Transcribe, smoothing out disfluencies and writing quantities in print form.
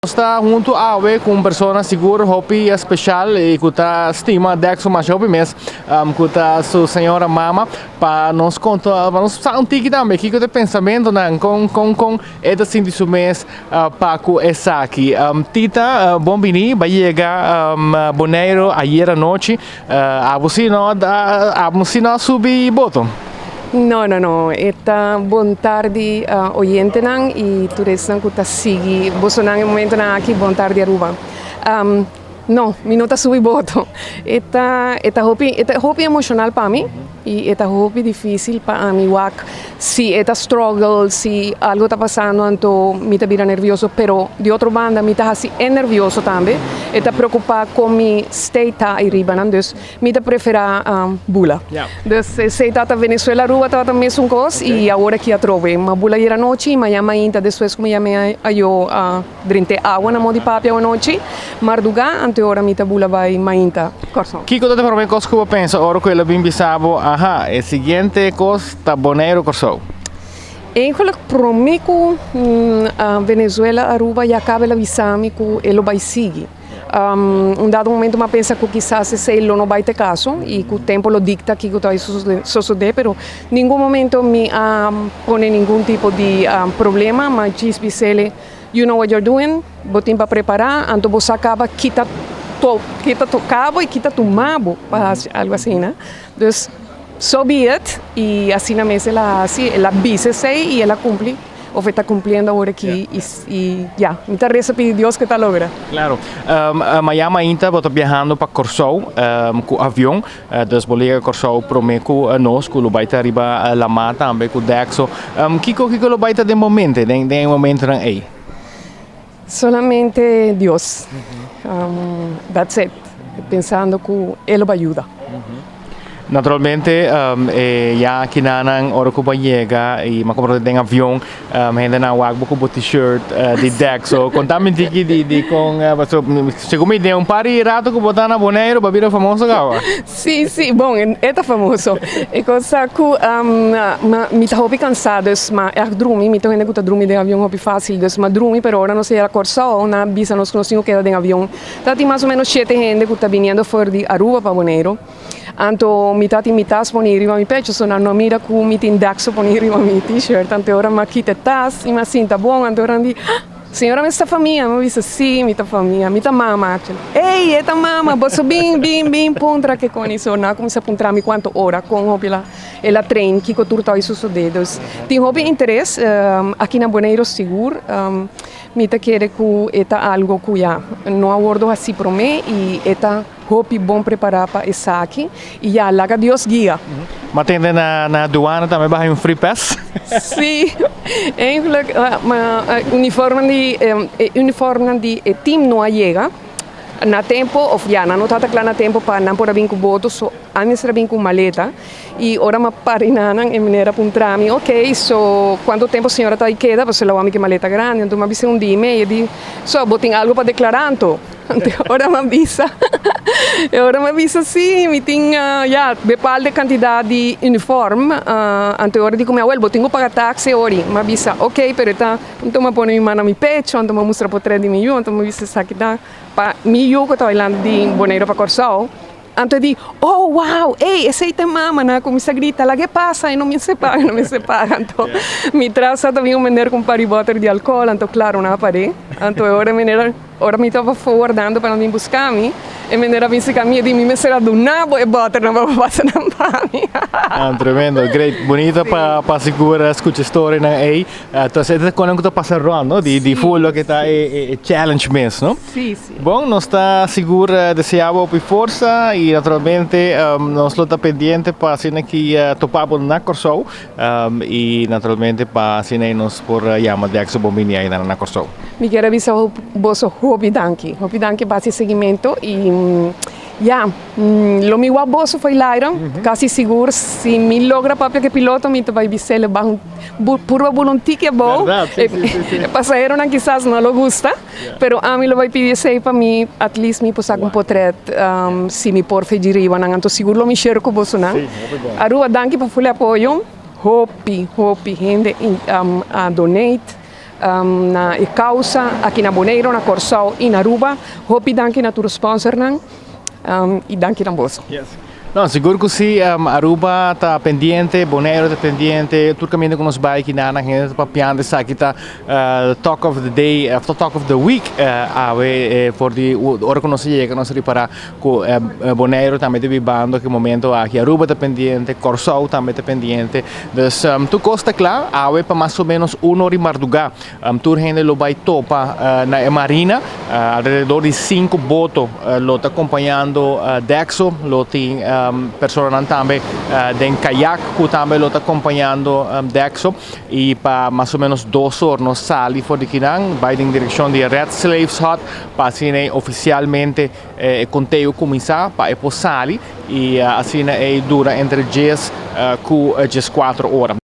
Nos ta huntu awe ku un persona sigur hopi espeshal i ku ta stima Dexo masha hopi mes, ku ta su señora mama, pa nos konta, pa nos sa un tiki tambe kiko ta e pensamentonan, kon kon kon e ta sinti su mes pa ku esaki. Tita, bon bini, bo a yega Boneiru ayer anochi. Abo si no abo si no a subi boto? No, no, no. E ta bon tardi oyentenan y tur esnan cu ta sigui bosonan e momentonan aki. Bon tardi Aruba. No, mi no ta subi boto. E ta e ta hopi e ta hopi emocional pa mi y e ta hopi dificil pa ami wak si e ta struggle, si algo ta pasando anto mi ta bira nervioso, pero di otro banda mi ta haci e nervioso tambe. E ta preocupa con mi state ta ariba nan, dus mi ta prefera bula. Dus esey tabata Venezuela Aruba tabata mesun cos y awor aki atrobe. Ma bula ayer anochi y mañana mainta despues cu mi yama ayo a drenta e awa na modo di papia awanochi marduga anto e ora mi ta bula bay mainta Corsou. Kico ta e prome cos cu bo pensa ora cu el a bin bisa bo, aha, e siguiente cos ta Boneiru Corsou? Eigenlijk prome cu Venezuela Aruba ya caba el a bisa mi cu e lo bay sigui. Un dado momento mi a pensa cu kisas esey lo no bay ta e caso y cu tempo lo dicta kico ta bay sosode, pero ningun momento mi a pone ningun tipo di problema, ma djis bisele you know what you're doing, bo tin pa prepara, anto bo sa caba kita kita toca bo y kita tuma bo pa haci algo asina. Dus so be it y asina mes el a haci, el a bisa esey y el a cumpli. Of e ta cumpliendo awor aki y ya, mi ta reza pidi Dios cu e ta logra. Claro. Mañana mainta bo ta biahando pa Corsou cu avion, dus bo llega Corsou prome cu nos cu lo bay ta riba lama tambe cu Dexo. Kico kico lo bay ta den bo mente den e momentonan ey? Solamente Dios. That's it. Pensando cu e lo bay yuda. Naturalmente e ya kinanan ora ku bo a yega i mi a komprende den avion hendenan wak bo ku bo t-shirt di Dexo. Konta mi tiki di di kon pasobra segun mi den un par di rato ku bo ta na Boneiru bo a bira famoso kaba. Si si bon e ta famoso. E cosa ku mi ta hopi kansa dus ma ègt drumi mi ta un hende ku ta drumi den avion hopi fásil dus mi a drumi pero ora nos a yega Kòrsou nan a bisa nos ku nos tin ku keda den avion. Ta tin mas o menos shete hende ku ta biniendo for di Aruba pa Boneiru. Anto mi ta tin mi tas poni riba mi pecho, so nan no a mira ku mi tin Dexo poni riba mi t-shirt. Anto e ora mi a kita e tas i mi a sinta bon. Anto e ora nan di, Ah! Señora mi sta famia? Mi a bisa, Si, mi ta famia. Mi ta mama actually. Ey, e ta mama! Boso bin, bin, bin puntra ke kon. I so nan a kuminsá puntra mi kuantu ora, kon hopi la el a train, kiko tur ta sosodé. Dus tin hopi interes aki na Boneiru sigur. Mi ta kere ku e ta algo ku ya no a wordo hasi promé i e ta hopi bon prepará pa esaki i ya laga Dios guia. Ma tende na na aduana tambe baha un free pass? Sí, eigenlijk ma uniformnan di e uniformnan di e team no a yega na tempo of ya nan no tabata kla na tempo pa nan por a bin ku boto so a mester a bin ku maleta i ora mi a parina nan e meneer a puntra mi ok so cuanto tempo señora ta keda pasobra el a wak mi ku e maleta grandi anto mi a bisa un dia i medio e di so bo tin algo pa declara anto anto ora mi a bisa e ora mi a bisa si mi tin ya bepaalde cantidad di uniform anto e ora di ku mi awel bo tin ku paga tax e ori mi a bisa ok pero e ta anto mi a pone mi man na mi pecho anto mi a mustra potret di mi yu anto mi a bisa esaki ta pa mi yu ku ta bailando di Boneiru pa Kòrsou. Anto e di, Oh, wow, ey, esey ta e mama. Nan a cuminsa grita, Laga e pasa, e no mester paga, e no mester paga. Anto mi tras a ta bin un meneer cu un par di boter di alcohol, anto claro, nan a par'é. Anto e ora e meneer, ora mi tabata pafó wardando pa nan bin busca mi, e meneer a bin cerca mi, e di, Mi mester a duna bo e boternan pa bo pasa nan pa mi. Ah, tremendo, great, bunita pa pa sigur scucha e storynan ey. Entonces e ta con nan cu ta pasa rond, no? Di di full loke ta e e challenge mes, no? Si, si. Bon, nos ta sigur desea bo hopi forsa y naturalmente nos lo ta pendiente pa asina ki topa bo na Kòrsou y naturalmente pa asina ei nos por yama Dexo bon bini ainan na Kòrsou. Mi kier a bisa boso hopi danki, hopi danki pa hasi seguimento y ya, lo mi wak boso fo'i laira, casi sigur si mi logra papia ku e piloto mi ta bai bis'el e baha un purba bula un tiki abou, e pasaheronan kisas no lo gusta. Pero ami lo bai pidi esei pa mi at least mi por saca un potret si mi por fe djiriba nan anto sigur lo mi share cu bosonan. Aruba danki pa full e apoyo hopi hopi hende a donate. Na causa aki na Boneiro, na Corsou y na Aruba. Hopi danki na tur sponsornan y danki na boso. Yes. No, sigur cu si, Aruba ta pendiente, Bonaire ta pendiente, tur caminda cu nos bay aki na hende ta papiando, esaki ta talk of the day, of the talk of the week, awe for di ora cu nos yega, nos ripara cu Bonaire tambe ta bibando e momento aki, Aruba ta pendiente, Corsou tambe ta pendiente. Dus tur cos ta cla, awe pa mas o menos 1 or di marduga, tur hende lo bay topa na marina, alrededor di cinco boto lo ta acompañando Dexo, lo tin personanan tambe den kayak cu tambe lo ta acompañando Dexo y pa mas o menos 2 or nos sali for di akinan, bay den direccion di Red Slaves Hut pa asina oficialmente conteo cuminsa pa e por sali y asina e dura entre 10 cu 4 ora.